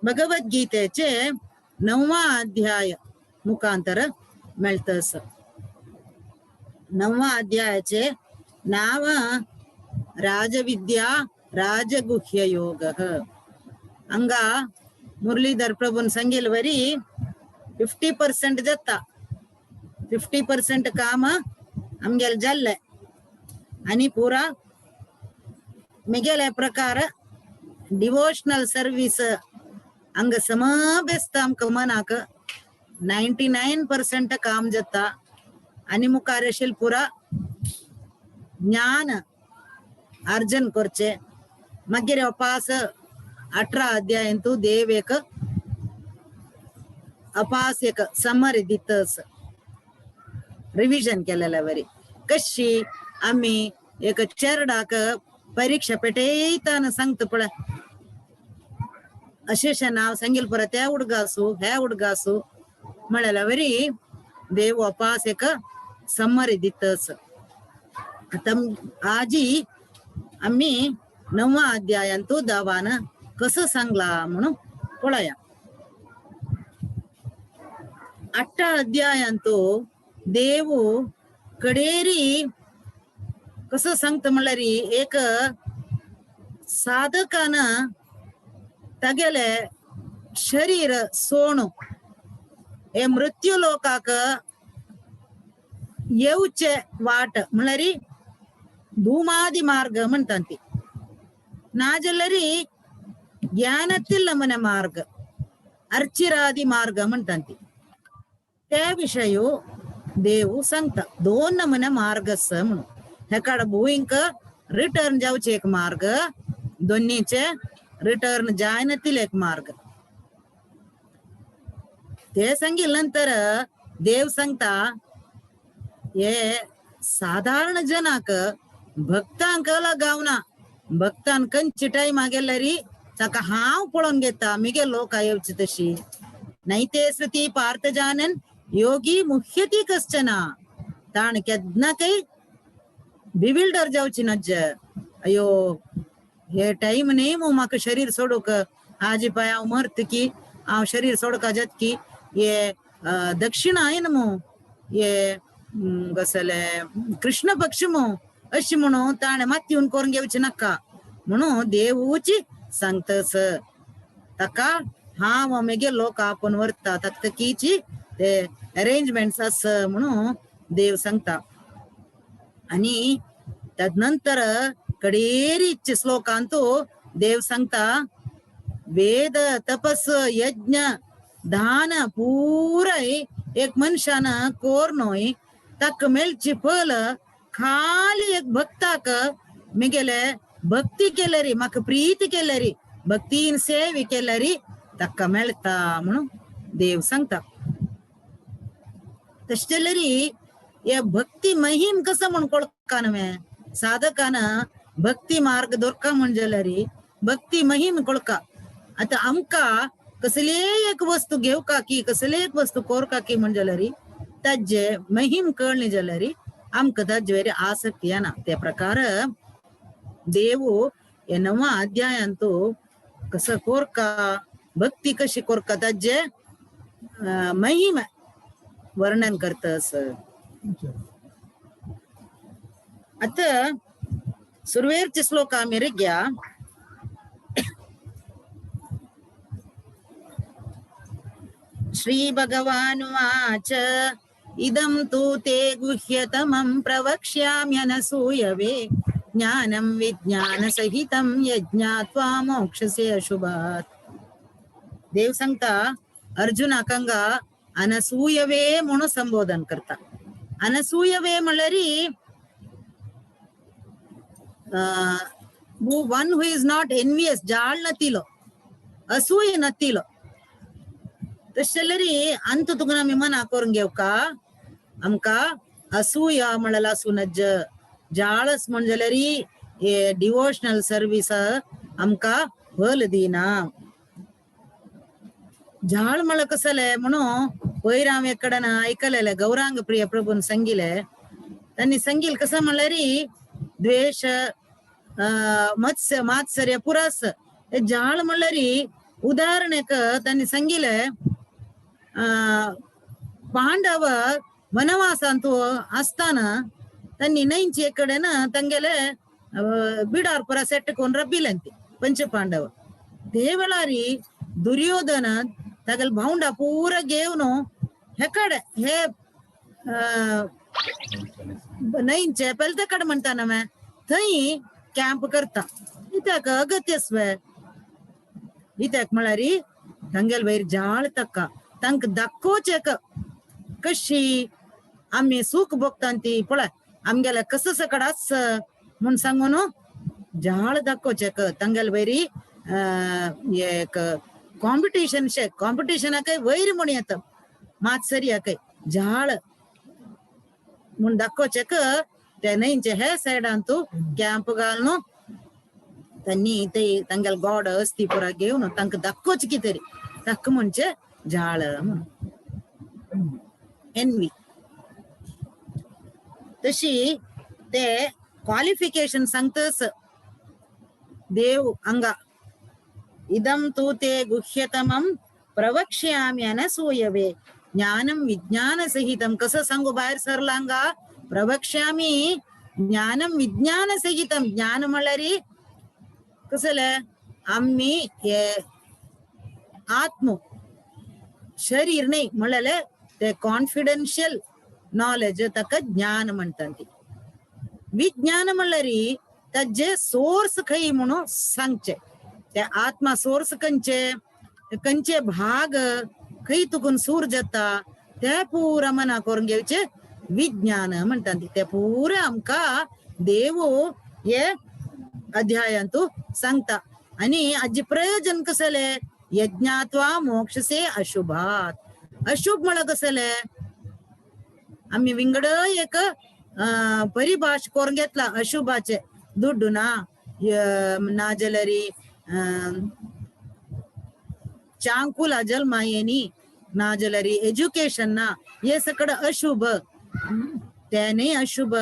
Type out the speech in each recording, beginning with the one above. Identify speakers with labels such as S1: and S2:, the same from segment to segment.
S1: भगवद्गीतेचे 9वा अध्याय मुखांतर मेळतस. 9वा अध्यायाचे नाव राजविद्या राजगुह्य योग. हंगा मुरलीधर प्रभून सांगेल वरी 50% जाता, 50% काम आमगेले जाल्ले आनी पुरा मिगेले प्रकार डिवोशनल सर्वीस हंग समबेस्त आमकां मनाक 99% काम जाता आनी मुखार अशें पुरा ज्ञान अर्जन करचे. मागीर अपास 18 अध्यायंतु देव एक अपास एक समरी दितस रिविजन केलेले वरी कशी आमी एक चेरडाक परीक्षा पेटयताना सांगता पळय अशें नांव सांगील परत त्या उडगासू ह्या उडगासू म्हळ्यार वरी देव अपास एक समरी दितस. आतां आजी आमी 9वा अध्यायांतु देवान कसं सांगला म्हणून पळया. 8 अध्यायांतु देव कडेरी कसं सांगता म्हणल्यार एक साधकान तागेले शरीर सोणू हे मृत्यू लोकाक येवचे वाट म्हणल्यार धूमादी मार्ग म्हणतात ती, नाजाल्यार ज्ञानातील नमन मार्ग अर्चिरादी मार्ग म्हणतात ती. त्या विषय देव सांगता दोन नमूने मार्ग आसा म्हणून. हेकाड भुंयक रिटर्न जावचे एक मार्ग, दोन्हीचे रिटर्न जायनातील एक मार्ग. ते सांगितले नंतर देव सांगता हे साधारण जनाक भक्तांक गावना, भक्तान खंयची टायम गेल्यारी ताका हांव पळोवन घेता मिगे लोक येवची तशी. नैते श्रुती पार्थ जानन योगी मुह्यती कश्चना. ताण केन्ना काही बिविल्डर जावची नज्ज, अयो हे टायम न्ही मू म्हाका शरीर सोडूंक, आजी पाय हांव मरत की हांव शरीर सोडका जात की हे दक्षिणायन मू हे कसले कृष्ण पक्ष मू अशी म्हणून ताणें मात येवन करून घेवची नाका म्हणून देवूची सांगतस. ताका हांव मेगे लोक आपूण व्हरता ताका ते अरेंजमेंट्स आस म्हणून देव सांगता. आनी तदनंतर कडेरीचे श्लोकांतु देव सांगता वेद तपस यज्ञ दान पुराय एक मनशान कोरनोय ताका मेळची फल खाली एक भक्ताक मिगेले भक्ती केल्यारी म्हाका प्रीती केल्यारी भक्तीन सेवे केल्यारी ताका मेळटा म्हणून देव सांगता. तशें जाल्यारी हे भक्ती महिम कसं म्हण कळका न्हय साधकान भक्ती मार्ग दोरका म्हण जाल्यारी भक्ती महिम कळका. आतां आमकां कसलेय एक वस्तू घेवका की कसलेय एक वस्तू कोरका की म्हण जाल्यारी ताजे महिम कळ्ळी जाल्यारी आमकां ताजे वयर आसक्ती येना. ते प्रकार देव हे 9वा अध्यायांतु कसं कोरका भक्ती कशी कोरका ताजे महिम वर्णन करतस. आता सुरवेरचे श्लोक आमी रे घ्या. श्री भगवानुवाच इदं तु ते गुह्यतमं प्रवक्ष्याम्यनसूयवे ज्ञानं विज्ञानसहितं यज्ञात्वा मोक्षसे अशुभात्. देव सांगता अर्जुनाकंगा अनसूयवे म्हणून संबोधन करता. अनसूयवे म्हणल्यार one who is not envious, जाळ नतिलो असूय नतिलो. तशें जाल्यार अंत तुका आमी मना करून घेवका आमकां असूया म्हणल्यार आसूं नज्ज, जाळस म्हण जाल्यार हे डिवोशनल सर्वीस आमकां फल दिना. जाळ म्हळ्यार कसलें म्हणून पयर हांव एक कडेन आयकलेलें गौरांग प्रिय प्रभून सांगिलें. तांणी सांगिल कसं म्हणल्यार द्वेष मत्स्य मात्सर्य पुरास हे जाळ म्हणल्यार उदाहरण एक तांणी सांगिलें, पांडव वनवासांतू आसतना तांणी न्हंयचे कडेन तांगेले बिडार पुरा सेट कोन रब्बिलेंती पंच पांडव. ते वेळारी दुर्योधन तागेले भावंडा पुरा घेवन हेकडे हे न्हंयचे पलते कडेन म्हणटा ना थंय कॅम्प करता. कित्याक अगत्यस्वे कित्याक म्हळ्यार तांगेले वयर जाळ तक्का तांकां दाखोवचें कशी आमी सूख भोगता ती पळय आमगेले कसो सकड आस म्हूण सांगून जाळ दाखोवचें तांगेले वयरी एक कॉम्पिटिशन शे कॉम्पिटिशनाकय वयर म्हूण येता मातसरी जाळ म्हूण दाखोवचें ते न्हंयचे हे सायडान तूं कॅम्प घालून तांणी ते तांगेले गॉड अस्ती पुरा घेवन तांकां दाखोवचें कितें तरी ताका म्हणजे जाळ म्हणून एनवी. तशी ते क्वालिफिकेशन सांगतस देव हांगा इदं तु ते गुह्यतमं प्रवक्ष्यामि अनसूयवे ज्ञानं विज्ञान सहितं. कसं सांगू भायर सरला हांगा प्रवक्ष्यामि ज्ञानं विज्ञान सहितं. ज्ञान म्हळ्यार कसले आमी हे आत्म शरीर न्ही म्हळ्यार ते कॉन्फिडेन्शियल नॉलेज ताका ज्ञान म्हणटा. ती विज्ञान म्हणल्यार ताजे सोर्स खंय म्हणून सांगचे ते आत्मा सोर्स खंयचे खंयचे भाग खंय तुकून सूर जाता ते पुरा मना करून घेवचे विज्ञान म्हणटा. ते पुरा आमकां देव हे अध्यायांतू सांगता. आनी हाजे प्रयोजन कसले यज्ञात्वा मोक्षसे अशुभात. अशुभ म्हळ्यार कसले आमी विंगड एक परिभाश करून घेतला अशुभाचे. दुड्डू ना ना जाल्यार चांकुला जल्मा येनी ना जाल्यार एज्युकेशन ना हे सगळं अशुभ. ते न्ही अशुभ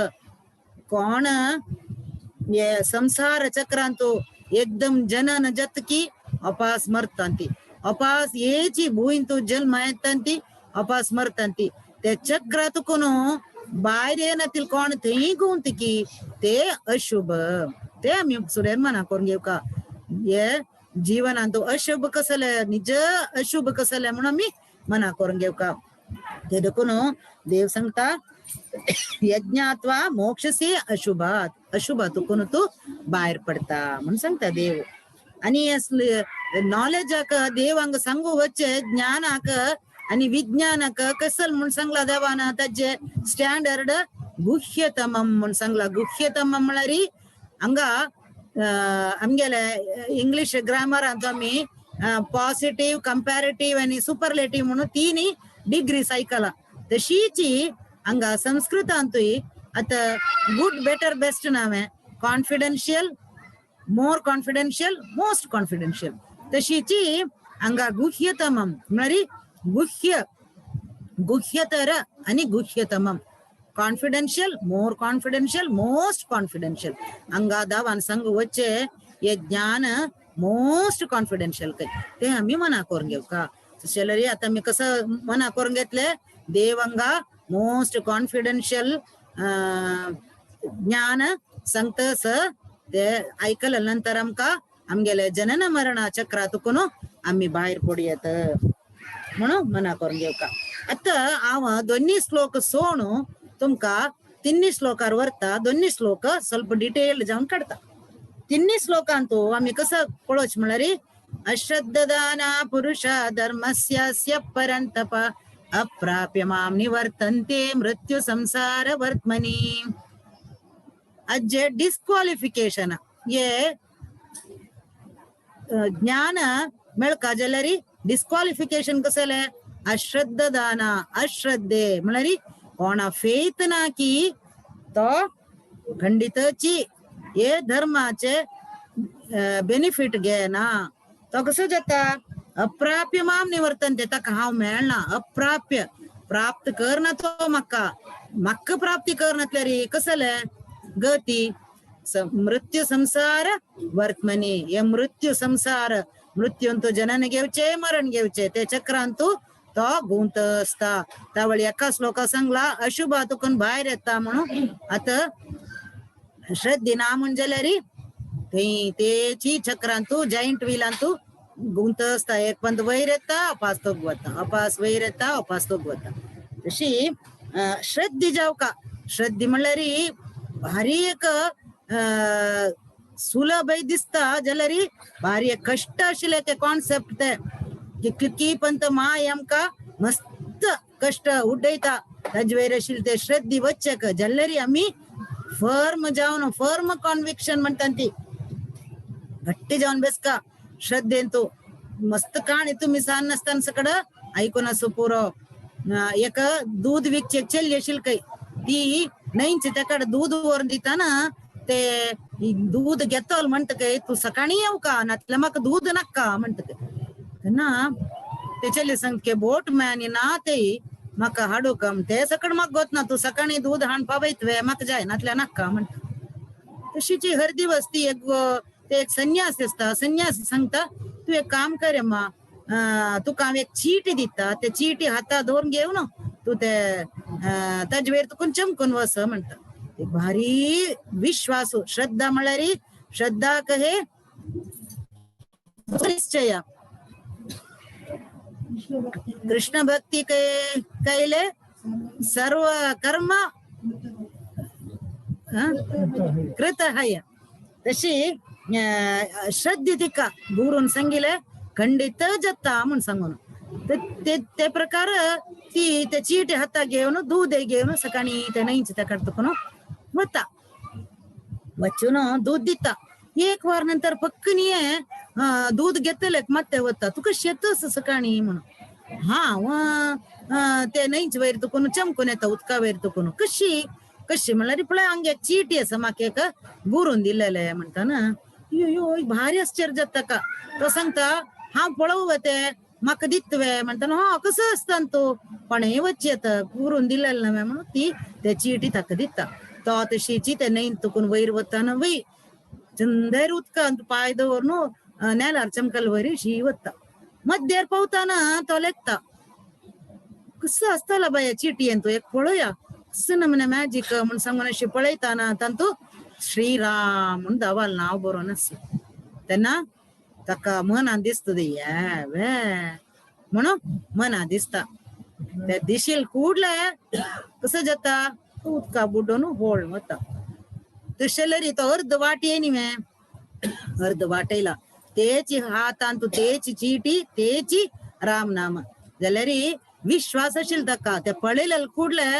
S1: कोण हे संसार चक्रांतू एकदम जनन जतकी अपास मरतांती अपास येची भूंयंतू जल्म येतांती अपास मरतांती ते चक्रातून भायर येनातील कोण थंय गुंतकी ते अशुभ. ते आमी सुरेर मना करून घेवका हे जीवनांत अशुभ कसले निज अशुभ कसले म्हणून आमी मना करून घेवका. ते देखून देव सांगता यज्ञात्वा मोक्षसे अशुभात. अशुभातून तूं भायर पडता म्हणून सांगता देव. आनी नॉलेजाक देव हांगा सांगू वचचे ज्ञानाक आनी विज्ञानाक कसल म्हूण सांगला देवान ताजे स्टँडर्ड गुह्यतमम म्हूण सांगला. गुह्यतमम म्हळ्यार हांगा आमगेले इंग्लीश ग्रामरांत आमी पॉझिटिव्ह कंपॅरेटिव्ह आनी सुपरलेटिव्ह म्हणून तीन डिग्रीज आयकला. तशीच हांगा संस्कृतांतूय आतां गुड बेटर बेस्ट नांव confidential more confidential most confidential. तशीच हांगा गुह्यतमम म्हळ्यार गुह्य गुह्यतर आनी गुह्यतमम confidential more confidential most confidential. हांगा दावान सांगू वचचे हे ज्ञान मोस्ट कॉन्फिडेन्शियल खंय ते आमी मना करून घेवका. तशें जाल्यार आतां आमी कसं मना करून घेतले देव हांगा मोस्ट कॉन्फिडेन्शियल ज्ञान सांगतस ते आयकल्या नंतर आमकां आमगेले जनन मरणा चक्रातून आमी भायर पडयत म्हणून मना करून घेवका. आतां हांव दोन्ही श्लोक सोडून तुमकां तिन्ही श्लोकार व्हरता. दोन्ही श्लोक ಸ್ವಲ್ಪ डिटेल जावन काडटा. तिन्ही श्लोकांतू आमी कसं पळोवचें म्हळ्यार अश्रद्धाना पुरुष धर्मस्यास्य परन्तप अप्राप्य मां निवर्तन्ते मृत्यु संसार वर्त्मनि. अज्जे डिस्क्वालिफिकेशन हे ज्ञान मेळका जाल्यार डिस्क्वालिफिकेशन कसले अश्रद्धाना अश्रद्धे म्हळ्यार कोणा फेथ ना की तो खंडितची हे धर्माचे बेनिफीट घेना तो कसो जाता अप्राप्य माम निवर्तनते ताका हांव मेळना. अप्राप्य प्राप्त करना तो म्हाका म्हाका प्राप्ती करनातल्यार कसले गती मृत्यु संसार वर्त्मनि. हे मृत्यु संसार मृत्यूंतु जनन घेवचे मरण घेवचे ते चक्रांतु तो गुंत असता. त्यावेळी एका श्लोका सांगला अशुभा तुकून भायर येता म्हणून. आता श्रद्धे ना म्हणजे री थंय तेची चक्रांतु जायंट व्हीलांतु गुंत असता. एक पंत वयर येता अपास तोग वता, अपास वयर येता अपास तोग वता. तशी श्रद्धे जावका. श्रद्धे म्हणल्यार भारी एक सुलभ दिसता जाल्यार भारी एक कश्ट आशिल्ले ते कॉन्सेप्ट ते की पंत माय आमकां मस्त कश्ट उडयता ताजे वयर आशिल्ले ते श्रद्धे वच्चेक जाल्यार आमी फर्म जावन फर्म कॉन्विक्शन म्हणटा ती घट्टी जावन बेसका श्रद्धेन. तू मस्त काणी तुमी सान नासतना सकड आयकून आसूं पुरो. एक दूध विकचे चेल्ली आशिल्ली खंय ती न्हंयच तेका दूध व्हरून दिताना ते दूध घेतल म्हणटा काय तूं सकाळीं येवका नातल्यार म्हाका दूध नाका म्हणटा तेन्ना ते चली सांगता की बोट मॅन ना ते म्हाका हाडूंक ते सकड म्हाका गोतना तूं सकाळीं दूध हाण पावयत म्हाका जाय नातल्यार नाका म्हणटा. तशीची हर दिवस ती एक ते एक संन्यासी आसता. संन्यासी सांगता तूं एक काम कर अम्मा, तुका हांव एक चीट दिता ते चीटी हाता दवरून घेवन तूं ते ताजे वयर तुका चमकून वस म्हणटा. भारी विश्वास श्रद्धा म्हणल्यार श्रद्धा कहे निश्चय. कृष्ण भक्ती कैले सर्व कर्म कृत हय. तशी श्रद्धे तिका गुरून सांगिले खंडित जाता म्हूण सांगून ते प्रकार ती ते चीट हाता घेवन दूध घेवन सकाळी ते न्हंयच तेका तुकून वता वचून दूध दिता. एक वार नंतर पक्कनी दूध घेतले ಮತ್ತೆ वता तुका शेतच सकाळी म्हणून. हा ते न्हंयच वयर तुकून चमकून येता उदका वयर तुकून. कशी कशी म्हणल्यार पळय हांगे चीट आसा म्हाका एक गुरून दिलेले म्हणटा ना. यो यो भारी आश्चर्य जाता का. तो सांगता हांव पळोवं ते म्हाका दितवे म्हणटा. हा कसो आसता तूं कोणेय वचचे येता गुरून दिलेले ना म्हणून ती ते चिटी ताका दिता. तो तशीची ते न्हंयन तुकून वयर वता ना वय चंदेर उदकांत पांय दवरून नेलार चमकल वयर शी वता. मध्यार पावताना तो लेखता कसो आसतलो बाया चिटयेन तूं एक पळोवया कसो नमुने मॅजीक म्हूण सांगून अशें पळयताना तातूंत श्रीराम म्हूण धांवाल नांव बरोवन आसा. तेन्ना ताका मनान दिसता ये वे म्हणून मना दिसता. ते दिशील कुडले कसो जाता उदका बुडोवन होळ वता. तशें तो अर्द वाट येयनी वे अर्द वाटयला तेची हातांत तेची चिटी तेची राम नाम जाल्यार विश्वास आशिल्लो ताका. ते पळयले कुडले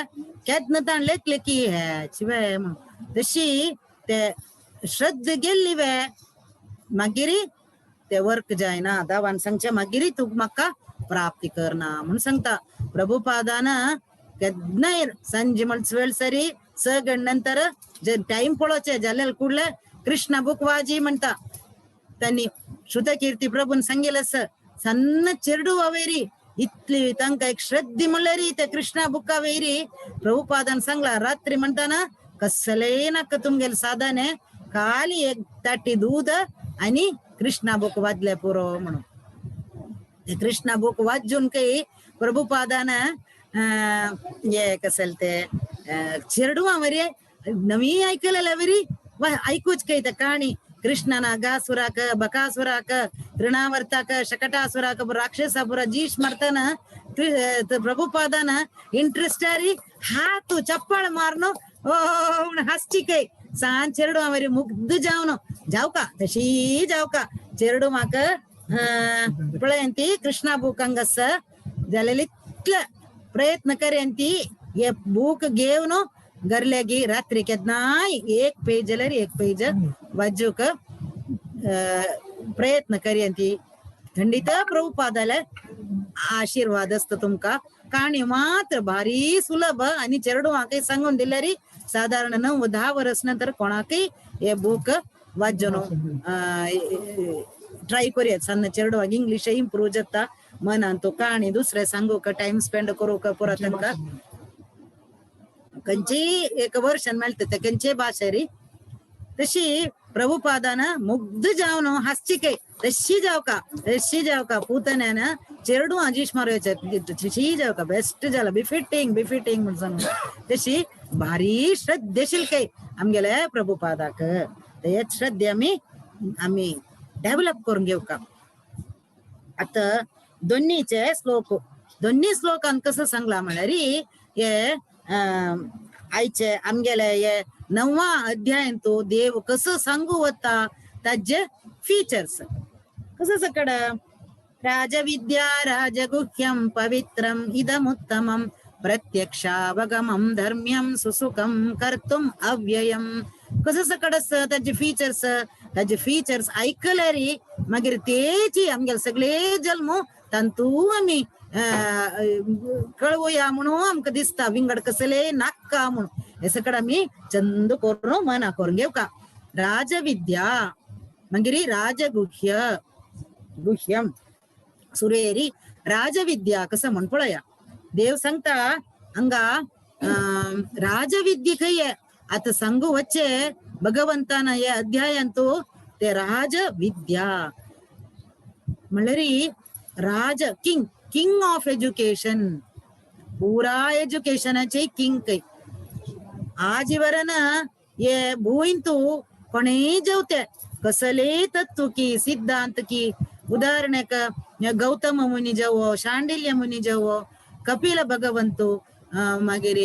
S1: केन्ना ताणें लेखले की हेच वे म्हणून. तशी ते श्रद्धा गेल्ली वे मागीर ते वर्क जायना. दावान सांगचे मागीर तूं म्हाका प्राप्ती करना म्हूण सांगता. प्रभुपादान केन्नाय सांजे म्हणचे वेळ सरी सगळ नंतर जे टायम पळोवचे जाल्यार कुडले कृष्ण बुक वाजी म्हणटा. त्यांनी श्रुतकीर्ती प्रभून सांगितलं सन्न चेरडुवा वैरी इतली तांकां एक श्रद्धे म्हणल्यार ते कृष्णा बुका वैरी प्रभुपादान सांगला रात्री म्हणताना कसलेय नाका तुमगेले साधने खाली एक ताटी दूध आणि कृष्णा बुक वाजले पुरो म्हणून. ते कृष्णा बुक वाजून काही प्रभुपादान हे कसल ते चेरडुवा वरी नवी ऐकलेल्या वरी ऐकूच काही ते कहाणी कृष्णನ ಅಗಾಸುರಾಕ ಬಕಾಸುರಾಕ ತೃಣಾವರ್ತಕ ಶಕಟಾಸುರಾಕ ರಾಕ್ಷಸಾಪುರ ಜೀಶ್ ಮರ್ತನ ಪ್ರಭುಪಾದನ ಇಂಟ್ರೆಸ್ಟ್ ಆರಿ ಹಾತು ಚಪ್ಪಾಳ ಮಾರ್ನು ಓ ಹಸ್ಚಿಕೈ सान चेरडू वरी मुग्ध जावन जावका तशी जावका चेरडू म्हाका पळयन ती कृष्णा बूक हांगास जाल्यार इतले प्रयत्न करेन ती हे बूक घेवन घरलेगी रात्री केन्नाय एक पेज जाल्यार एक पेज वाजूक प्रयत्न करेन ती. खंडित प्रभुपादाले आशीर्वाद आसता तुमकां. काणी मात्र भारी सुलभ आणि चेरडू म्हाका सांगून दिल्यार साधारण 9-10 वर्स नंतर कोणाकय हे बूक वाचून ट्राय करूया. सन्न चेरडुवाक इंग्लिश इम्प्रूव जाता मनान तो काणी दुसरे सांगूक टायम स्पेंड करूंक पुरो तांकां खंयचीय एक वर्शन मेळटा ते खंयचीय भाशेरी. तशी प्रभुपादान मुग्ध जावन हासची काय तशी जावका तशी जावका पुतण्यान चेडू आजीश मारवायचे तशी जावका बेस्ट जाला बिफिटिंग बिफिटिंग म्हणून सांगू तशी भारी श्रद्धेशील काय आमगेले प्रभुपादाक तेच श्रद्धे आमी आमी डेव्हलप करून घेवका. आता दोन्हीचे श्लोक दोन्ही श्लोकान कसं सांगला म्हणल्यार हे आयचे आमगेले हे नववा अध्याय तो देव कसं सांगू वता ताजे फीचर्स कसं सकड राजविद्या राजगुह्यं पवित्रम इदमुत्तमं प्रत्यक्षावगमं धर्म्यं सुसुखं कर्तुम अव्ययम. कसं सकड ताजे फीचर्स ताजे फीचर्स ऐकल्यार मागीर तेची आमगेले सगळे जल्म तांतू आमी कळवया म्हणून आमकां दिसता विंगड कसले नाका म्हणून हे सकड आमी चंद करून मना करून घेवका. राजविद्या मागीर राजगुह्य गुह्यम सुरेरी राजविद्या कसं म्हण पळया देव सांगता हांगा राजविद्ये खंय आता सांगू वच्चे भगवंतान हे अध्यायांतू ते राजविद्या म्हणल्यार राज किंग किंग ऑफ एज्युकेशन पुरा एज्युकेशनाचे किंग खंय आजीवरन हे भूंयतू कोणेय जेवते कसले तत्व की सिद्धांत की उदाहरणेक गौतम मुनी जेवो शांडिल्य मुनी जेवो कपिल भगवंतू मागीर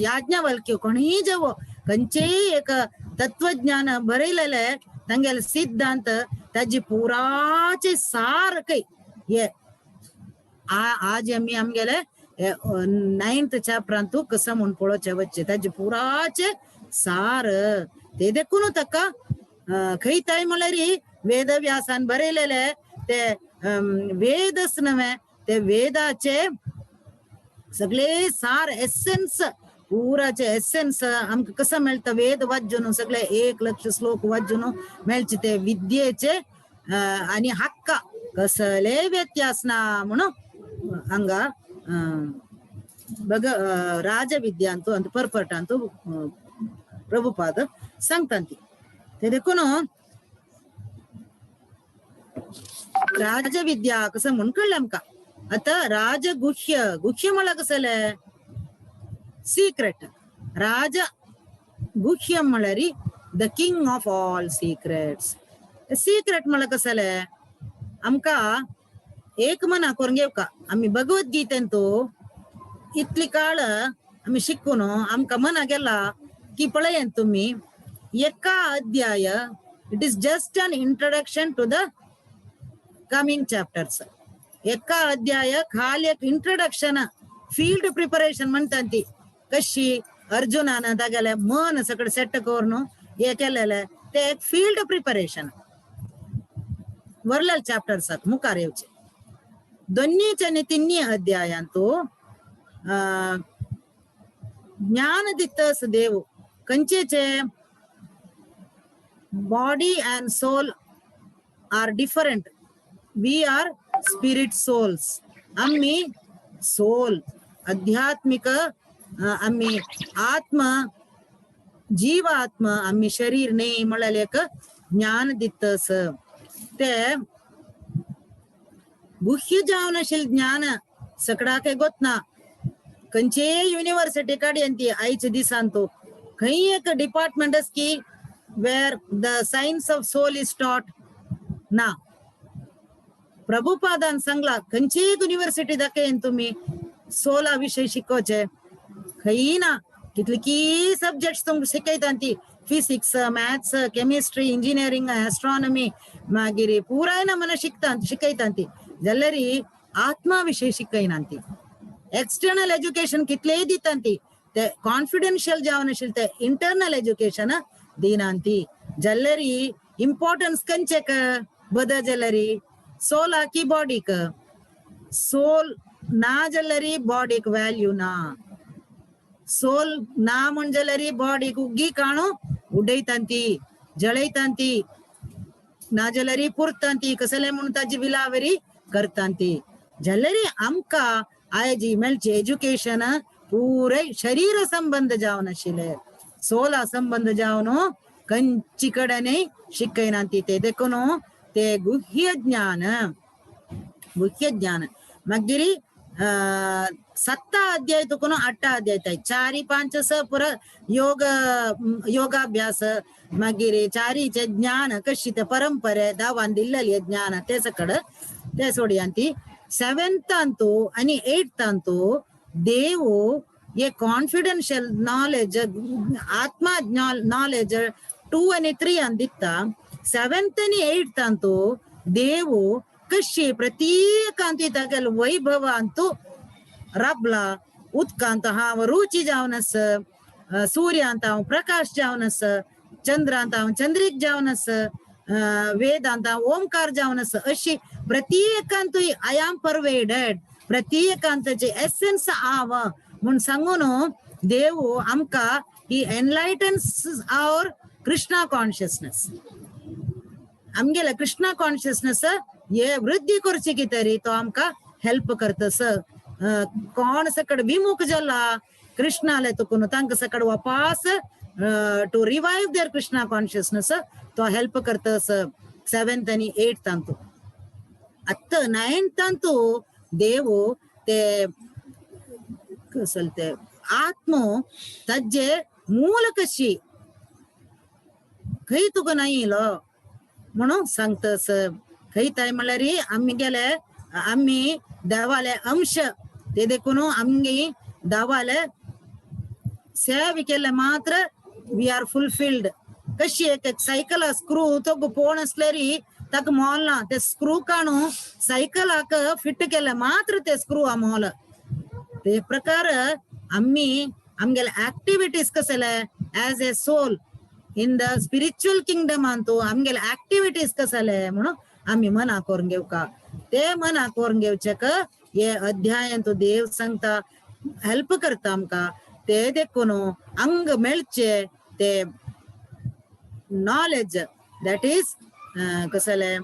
S1: याज्ञवल्क्य कोणीय जेवो खंयचेय एक तत्वज्ञान बरयलेले तांगेले सिद्धांत ताजी पुराचे सार खंय हे आज आमी आमगेले 9th चॅप्टरांतू कसं म्हूण पळोवचें वच्चें ताजे पुराचे सार ते देखून ताका खंयताय म्हणल्यार वेदव्यासान बरयलेले ते वेदच नव्हे ते वेदाचे सगळे सार एसेन्स पुराचे एसेन्स आमकां कसं मेळटा वेद वाचून सगळे 1 लक्ष श्लोक वाचून मेळचे ते विद्येचे आनी हक्का कसले व्यत्यास ना म्हणून हांगा बग राजविद्यांतू अंत परपटांतू प्रभुपाद सांगता ते देखून राजविद्या कसं म्हण कळ्ळें आमकां. आता राजगुह्य गुह्य म्हळ्यार कसलें सिक्रेट राज गुह्य म्हळ्यार the king of all secrets. Secret म्हळ्यार कसलें आमकां एक मना करून घेवका आमी भगवद्गीतेन तो इतली काळ आमी शिकून आमकां मना गेला की पळयात तुमी एका अध्याय it is just an introduction to the coming chapters. एका अध्याय खाली एक इंट्रोडक्शन फील्ड प्रिपरेशन म्हणतात ती कशी अर्जुनान तागेले मन सगळें सेट करून हे केलेले ते एक फील्ड प्रिपरेशन वरलेले चॅप्टर्साक मुखार येवचे. दोन्हीचे आनी तिन्ही अध्यायांतू ज्ञान दितस देव खंयचेचे body and soul are different. We are spirit souls. आम्ही सोल आध्यात्मिक आम्ही आत्मा जीवात्मा आम्ही शरीर न्ही म्हळ्यार एक ज्ञान दितस ते गुह्य जावन आशिल्लें ज्ञान सकडाक गोतना खंयचेय युनिवर्सिटी काडयन ती आयच्या दिसान तो खंय एक डिपार्टमेंट की where the science of soul is taught ना. प्रभुपादान सांगला खंयचीय युनिवर्सिटी दाखयन तुमी सोला विशय शिकोवचे खंय ना. कितले की सब्जेक्ट्स तुमकां शिकयता ती physics maths chemistry engineering astronomy मागीर पुराय नमुना शिकता शिकयता ती जाल्यार आत्मा विशय शिकयना ती. एक्सटर्नल एज्युकेशन कितलेय दिता ती ते कॉन्फिडेन्शियल जावन आशिल्लें ते इंटरनल एज्युकेशन दिना ती. जाल्यार इम्पॉर्टन्स खंयचेक बद जाल्यार सोला की बॉडीक सोल ना जाल्यार बॉडीक व्हॅल्यू ना. सोल ना म्हण जाल्यार बॉडीक उग्गी काणू उडयता ती जळयता ती ना जाल्यार पुरता ती कसले म्हूण ताजी विलावरी करता ती. जाल्यार आमकां आयज मेळचें एज्युकेशन पुराय शरीर संबंद जावन आशिल्लें सोला संबंद जावन कंची कडेन शिकयना ती ते देखून ते गुह्य ज्ञान गुह्य ज्ञान. मागीर सत्ता अध्याय तुकून अट्टा अध्याय चारी पांच स पुरा योग योगाभ्यास मागीर चारीचे ज्ञान कशी ते परंपरे दावान दिल्लेली ज्ञान ते सकड ते सोडियांती. सेवेंथ अंतू आणि एट्थ अंतू देव हे कॉन्फिडेन्शियल नॉलेज आत्मा नॉलेज 2 आणि 3 अन दिता. सेवेंथ आणि एट्थ अंतू देव कशी प्रत्येकांत तागेल वैभव अंतू रबला उदकांत हांव रुची जावन आस, सूर्यांत हांव प्रकाश जावन आस, चंद्रांत हांव चंद्रीक जावन आस, वेदांत हांव ओंकार जावन आस, अशी प्रत्येकांतूय I am pervaded प्रत्येकांतचे एसेन्स हांव म्हूण सांगून देव आमकां ही एनलायटन्स our Krishna consciousness आमगेले कृष्णा कॉन्शियसनेस हे वृद्धी करची की तरी तो आमकां हेल्प करतस. कोण सकड विमुख जाला कृष्णाले तुकून तांकां सकड वापास to revive their Krishna consciousness तो हेल्प करतस. सेवेंथ आनी एट्थ अंतू. आतां नायन्थ अंतू देव ते कसल ते आत्मो ताजे मूल कशी खंय तुका नाही येयलो म्हणून सांगतस. खंय ताय म्हणल्यार आमी गेले आमी देवाले अंश ते देखून आमगे देवाले सेवे केले मात्र we are fulfilled. कशी एक सायकल स्क्रू तो पोण असलेरी ताका मोल ना ते स्क्रू काणू सायकलाक फिट केले मात्र ते स्क्रू आ मोल. ते प्रकार आम्ही आमगेले ऍक्टिव्हिटीज कसले as a soul in the spiritual kingdom Antu आमगेले ऍक्टिव्हिटीज कसले म्हणून आम्ही मना करून घेवका. ते मना करून घेवचेक हे अध्यायन तो देव सांगता हेल्प करता आमकां. ते देखून अंग मेळचे ते नॉलेज that is कसले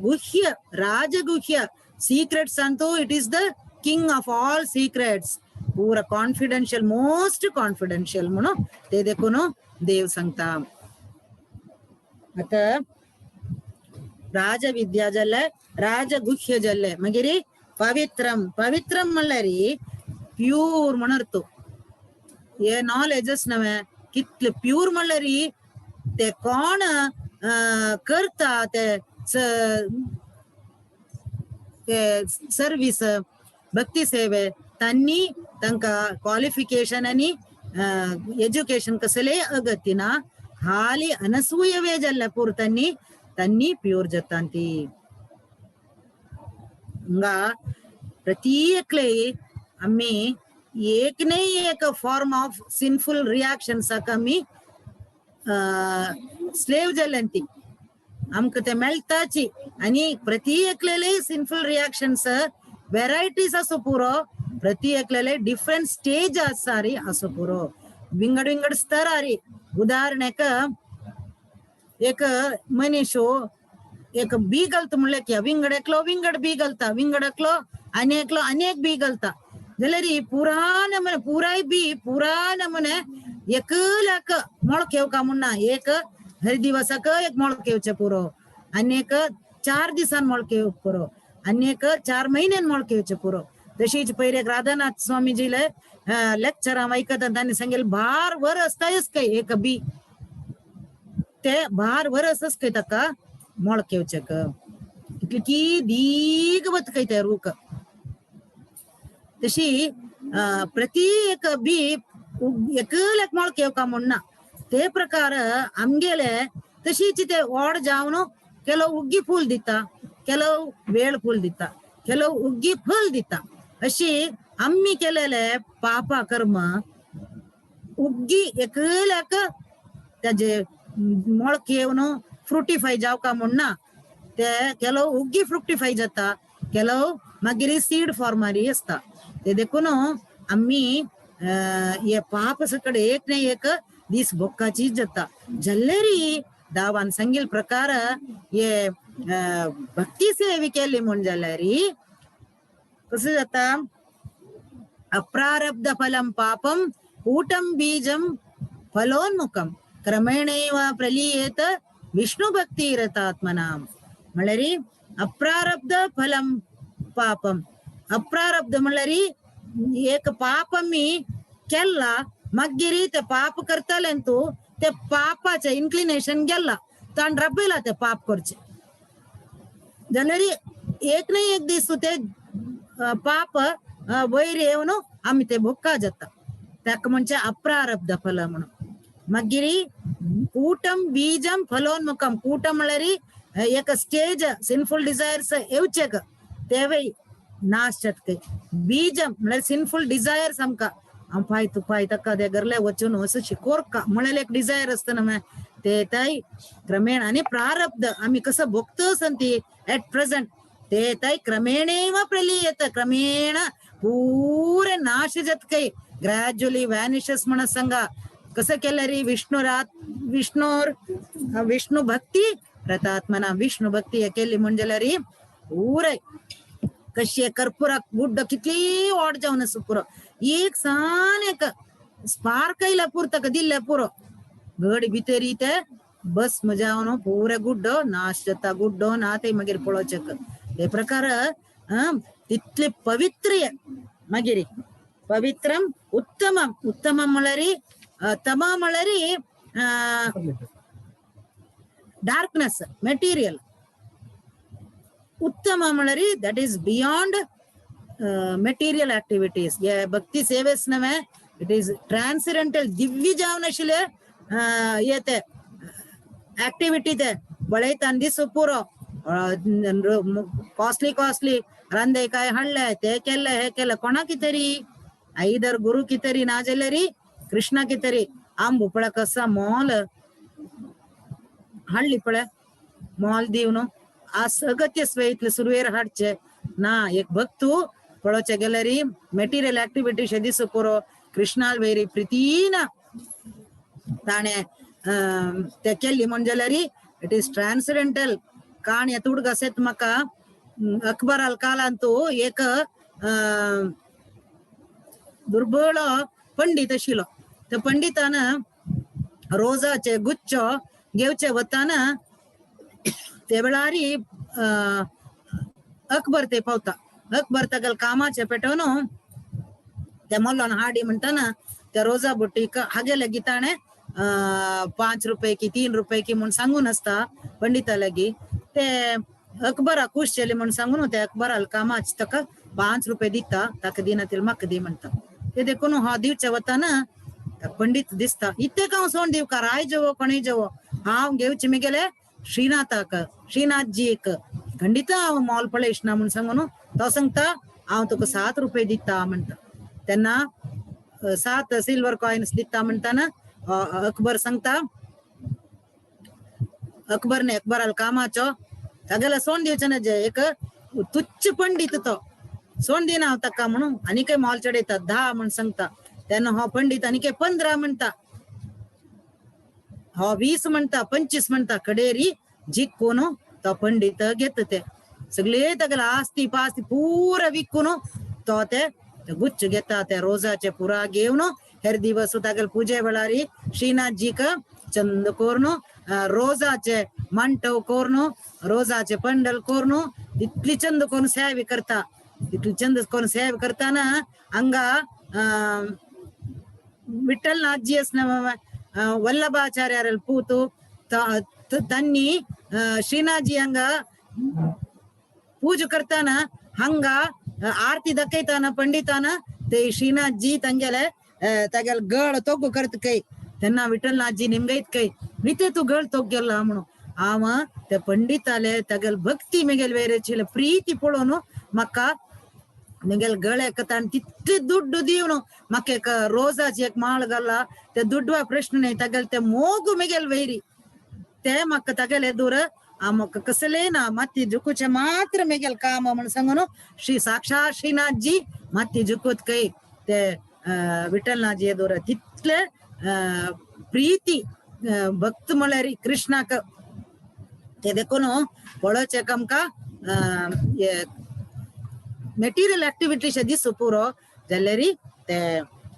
S1: गुह्य राजगुह्य सिक्रेट्स अंतू it is the king of all secrets पुरा कॉन्फिडेन्शियल मोस्ट कॉन्फिडेन्शियल म्हणून ते देखून देव सांगता. आता राजविद्या जाल्ले राजगुह्य जाल्ले मागीर पवित्रम पवित्रम म्हणल्यार प्यूर म्हण अर्थ. हे नॉलेजस नव्हे कितले प्यूर म्हणल्यार ते कोण करता ते सर्वीस भक्ती सेवे तांणी तांकां क्वॉलिफिकेशन आनी एज्युकेशन कसले अगत्य ना हाली अनसूयवे जाल्ले पूर तांणी तांणी प्यूर जाता ती. हांगा प्रत्येकले आमी एक न्ही एक फॉर्म ऑफ सिनफुल रिएक्शन्साक आमी स्लेव जाल्यान ती आमकां ते मेळटाची. आनी प्रत्येकलेले सिनफुल रिएक्शन्स वेरायटीज आसो पुरो प्रत्येकलेले डिफरंट स्टेज आसा रे आसो पुरो विंगड विंगड स्तरारी. उदाहरणाक एक मनीस एक बी घालता म्हणल्यार की विंगड एकलो विंगड बी घालता विंगड एकलो आनी एकलो आनी एक बी घालता जाल्यार पुरा नमुने पुराय बी पुरा नमुने एकल्याक मोळक येवका म्हण ना. एक हर दिवसाक एक मोळक येवचें पुरो आनी एक 4 दिसान मोळक येवंक पुरो आनी एक 4 म्हयन्यान मोळक येवचें पुरो. तशीच पयर एक राधानाथ स्वामीजीले लेक्चर हांव आयकता तांणी सांगेल भार वरस तायच काय एक बी ते भार वरसच काय ताका मोळक येवचेक इतली की दीग वत काय ते रूख. तशी प्रति एक बी एकल्याक मोळक येवका म्हण ना. ते प्रकार आमगेले तशीच ते वॉड जावन ಕೆಲವು ಉಗ್ಗಿ फूल दिता ಕೆಲವು वेळ फूल दिता ಕೆಲವು उग्गी फल दिता. अशी आम्ही केलेले पाप कर्म उग्गी एकल्याक त्याजे मोळक येवन फ्रुटिफाय जावका म्हण ना. ते ಕೆಲವು उग्गी फ्रुक्टिफाय जाता ಕೆಲವು मागीर सीड फॉर्मारी आसता. ते देखून आम्ही हे पाप सकड एक ना एक दीस भोक्काचीच जाता. जाल्यारी दावान सांगिल प्रकार हे भक्ती सेवे केली म्हूण जाल्यारी कसं जाता अप्रारब्ध फलम पापम कूटम बीजम फलोन्मुखम. क्रमेणैव प्रलीयेत विष्णु भक्ती रतात्मनाम. म्हणल्यार अप्रारब्ध फलम पापम. अप्रारब्ध म्हणल्यार एक पाप मी केला मागीर ते पाप करतले तूं ते पापाचे इन्क्लिनेशन गेला ताण रब्बेला ते पाप करचे जाल्यार एक नाही एक दीस ते पाप वयर येवन आमी ते भोक्का जाता. ताका म्हणजे अप्रारब्ध फल म्हणून. मागीर कूटम बीजम फलोन्मुखम. कूटम म्हणल्यार एक स्टेज सिनफुल डिझायर्स येवचे तेवय नाश जाता. बीजम म्हणल्यार सिनफुल डिझायर्स आमकां हांव पाय तूं पाय ताका ते घरले वचून असो शिकोरका म्हणल्यार एक डिझायर आसता न्हू ते ताय क्रमेण. आनी प्रारब्ध आमी कसो भोगतो ती एट प्रेझेंट ते ताय क्रमेणेव प्रलीयत क्रमेण पूरे नाश जाता काय ग्रॅज्युअली व्हॅनिशस म्हणत सांगा. कसं केलं रे विष्णुर विष्णु भक्ती रतात्मना. विष्णु भक्ती केली म्हणजे रे पुरे कशी कर्पुराक गुड्ड कितली वाट जावन आसा पुरो एक सान एक स्पार्क येयल्या पुरो ताका दिल्ल्या पुरो घड भितर ते बस मजा पुरे गुड्डो नाश जाता गुड्डो ना ते मागीर पळोवचें. हे प्रकार तितले पवित्र. मागीर पवित्रम उत्तमम. उत्तमम म्हणल्यार तमा म्हणल्यार डार्कनेस मेटीरियल. उत्तम म्हणल्यार that is beyond material activities. हे भक्ती सेवेस नव्हे it is ट्रान्सिडेंटल दिव्य जावन आशिल्ले हे ते ऍक्टिव्हिटी ते पळयता दिसू पुरो कॉस्टली कॉस्टली रांदे काय हाडले ते केले हे केले कोणाकी तरी आयदर गुरु की तरी ना जाल्यार कृष्णा की तरी आंबो पळय कसा मोल हाडली पळय मोल दिवन आ सगत्य इतले सुरवेर हाडचे ना. एक भक्तू पळोवचे गेल्यार मेटिरियल ऍक्टिव्हिटी दिसू पुरो कृष्णाल वैरी प्रितीन ताणें ते केल्ली म्हण जाल्यार it is ट्रान्सिडेंटल. काणी तुडगासेत म्हाका अकबराल कालांतू एक दुर्बळ पंडित आशिल्लो. त्या पंडितान रोजाचे गुच्छ घेवचे वताना ते वेळार अकबर ते पावता. अकबर तागेले कामाचे पेटोवन ते मोल्लोन हाडी म्हणटाना त्या रोजा बुटीक हागे लागीं ताणें 5 रुपये की 3 रुपये की म्हूण सांगून आसता पंडिता लागीं. ते अकबरा खूश जाले म्हूण सांगून ते अकबराल कामाच ताका 5 रुपये दिता ताका दिना तिल म्हाका दी म्हणटा. ते देखून हो दिवचे वताना पंडित दिसता इतकें हांव सोण दिवका राय जेवो कोणूय जेवो हांव घेवचे मुगेले श्रीनाथाक श्रीनाथजीक खंडित हांव मोल पळयना म्हूण सांगून तो सांगता हांव तुका 7 रुपये दिता म्हणटा. तेन्ना 7 सिल्वर कॉयन्स दिता म्हणटाना अकबर सांगता अकबर ने अकबराल कामाचो तागेले सोण दिवचें ना जे एक तुच्छ पंडित तो सोण दिना हांव ताका म्हणून आनी काय मोल चडयता 10 म्हूण सांगता. तेन्ना हो पंडित आनी काय 15 म्हणटा हो 20 म्हणटा 25 म्हणटा कडेरी जिखून तो पंडित घेता ते सगळे तागेले आस्ती पास्ती पुरा विकून तो ते गुच्छ घेता ते रोजाचे पुरा घेवन हेर दिवस तागेले पुजे वेळार श्रीनाथजीक चंद करून रोजाचे मांटव करून रोजाचे पंडल करून इतली चंद करून सेवे करता. इतली चंद करून सेवे करताना हांगा विठ्ठलनाथजी आसना वल्लभाचार्यार पूत तांणी श्रीनाथजी हांगा पूजा करताना हांगा आरती दाखयताना पंडिताना ते श्रीनाथजी तांगेले तागेले गळ तोग्गु करता काय तेन्ना विठ्ठलनाथजी निमगयत काय मिते तूं गळ तोग्गेला म्हणून हांव ते पंडिताले तागेले भक्ती मेगेले वयर आशिल्ले प्रीती पळोवन म्हाका मेगेले गळ्याक ताणें तितले दुड्डू दिवन म्हाका एक रोजाची एक माळ घाला ते दुड्डा प्रश्न न्हय तागेले ते मोग मेगेले वयरी ते म्हाका तागेले दूर म्हाका कसले ना माती झुकुचे मात्र मेगेले काम म्हूण सांगून श्री साक्षात श्रीनाथजी माती झुकूत काय ते विठ्ठलनाथजी दूर तितले प्रीती भक्त म्हळ्यार कृष्णाक ते देखून पळोवचें आमकां मेटिरियल ऍक्टिव्हिटीज दिसू पुरो जाल्यार ते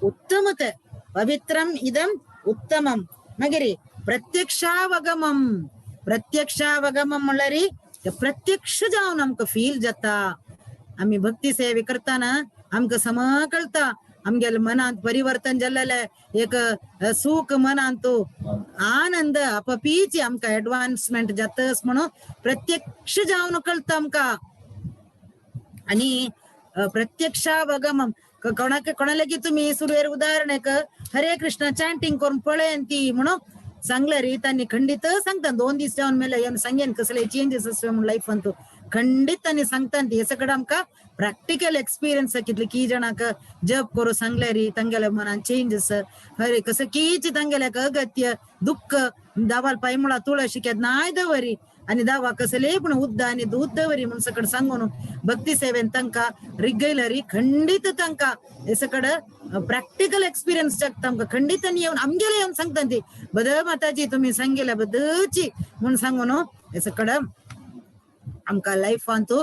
S1: उत्तम ते पवित्रम इदम उत्तमम. मागीर प्रत्यक्षावगमम प्रत्यक्षावगमम म्हणल्यार ते प्रत्यक्ष जावन आमकां फील जाता. आमी भक्ती सेवे करतना आमकां सम कळटा आमगेल्या मनांत परिवर्तन जाल्लें, एक सूख मनांत आनंद अपपीची आमकां एडवान्समेंट जातस म्हणून प्रत्यक्ष जावन कळटा आमकां. आनी प्रत्यक्षावगमम कोणाक कोणालागी तुमी सुरवेर उदाहरण एक हरे कृष्ण चांटिंग करून पळयन ती म्हणून सांगले री तांणी खंडीत सांगता 2 दीस जावन मेले येवन सांगेन कसले चेंजेस आसता म्हणून लायफांत खंडीत तांणी सांगता ती. हे सगळं आमकां प्रॅक्टिकल एक्सपिरियन्स कितले की जाणांक जप करूं सांगले री तांगेल्या मनान चेंजेस हरे कसं कीच तांगेल्या अगत्य दुःख दावाल पायमुळा तुळशी केन्नाय दवरी आनी दावा कसले पण उद्द आनी दूध दवरी म्हणून सगळं सांगून भक्ती सेवेन तांकां रिगयलं री खंडीत तांकां हे सगळं प्रॅक्टिकल एक्सपिरियन्स जाता आमकां. खंडीत आनी येवन आमगेले येवन सांगता ती बद माताजी तुमी सांगिल्ल्या बदची म्हणून सांगून हे सगळं आमकां लायफांत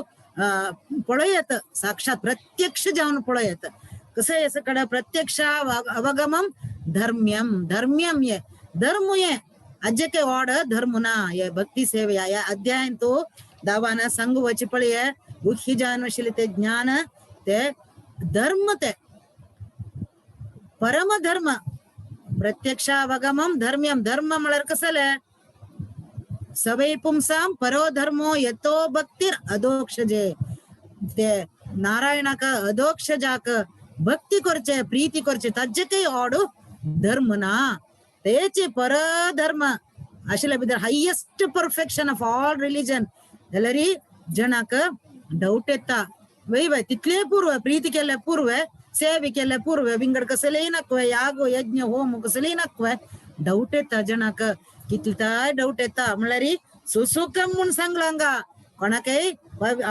S1: पळयत साक्षात प्रत्यक्ष जावन पळयत. कसं हे सगळं प्रत्यक्ष अवगमम धर्म्यम धर्म्यम ये धर्म ये अज्जके वाड धर्मना ये भक्ती सेवे या अध्याय तो दावाना सांगू वची पळये गुह्य जानवशील ते ज्ञान ते धर्म ते परम धर्म प्रत्यक्ष अवगमम धर्म्यम. धर्म म्हळ्यार कसले सवै पुंसाम परो धर्मो यतो भक्तिर अधोक्षजे ते नारायणाक अधोक्षजाक भक्ती करचे प्रीती करचे ताजेकय ऑड धर्म ना तेचे परधर्म आशिल्ल्या भितर highest perfection of all religion जाल्यार जणाक डावट येता वय वय तितले पूर्व प्रीती केल्ले पूर्व सेवे केल्ले पूर्व विंगड कसलेय नाकवे याग यज्ञ होम कसलेय नाकवे डावट येता जणाक कितले डावट येता म्हणल्यार सुसुखम म्हूण सांगला हांगा कोणाकय